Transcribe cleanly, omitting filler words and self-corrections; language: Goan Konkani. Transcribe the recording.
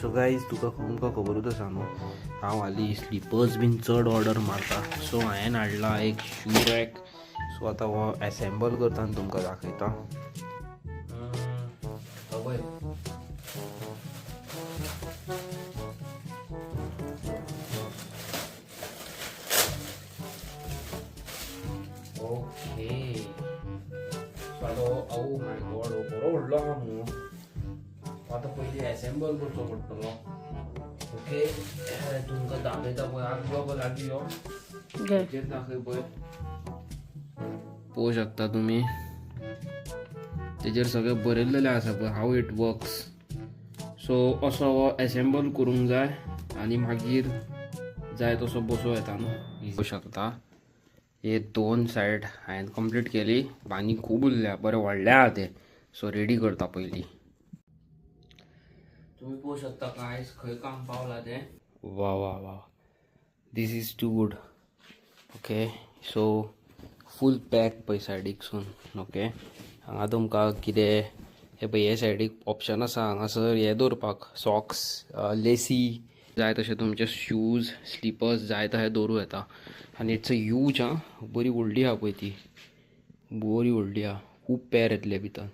सो गायज तुका तुमकां खबरूच आसा न्हू हांव हालीं स्लिपर्स बीन चड ऑर्डर मारता. सो हांवें हाडला एक शू रॅक. सो आतां हो एसेंबल करता आनी तुमकां दाखयता. पळय ओके सो आतां ओ my God बरो व्हडलो आहा मुगो. आतां पयलीं एसेंबल करचो पडटलो. ओके तुमकां दाखयता पळय आगो गो लागीं यो हेचेर दाखय पळय. पळोवंक शकता तुमी तेजेर सगळें बरयल्लेलें आसा पळय how it works. सो असो हो एसेंबल करूंक जाय आनी मागीर जाय तसो बसोवं येता न्हू. पळोवंक शकता हे दोन सायड हांवें कंप्लीट केली आनी खूब उरल्या बरें व्हडलें आहा तें. सो रेडी करता पयलीं. तुमी पळोवंक शकता आयज खंय काम पावलां तें. वा वा वा, this is too good. Okay so full pack पळय सायडीकसून. ओके हांगा तुमकां कितें हे पळय हे सायडीक ऑप्शन आसा हांगासर हे दवरपाक सॉक्स लेसी जाय तशें तुमचे शूज स्लिपर्स जाय तशें दवरूं येता. आनी it's a huge आं बरी व्हडली आहा पळय ती बरी व्हडली आहा खूब पेर येतले भितर.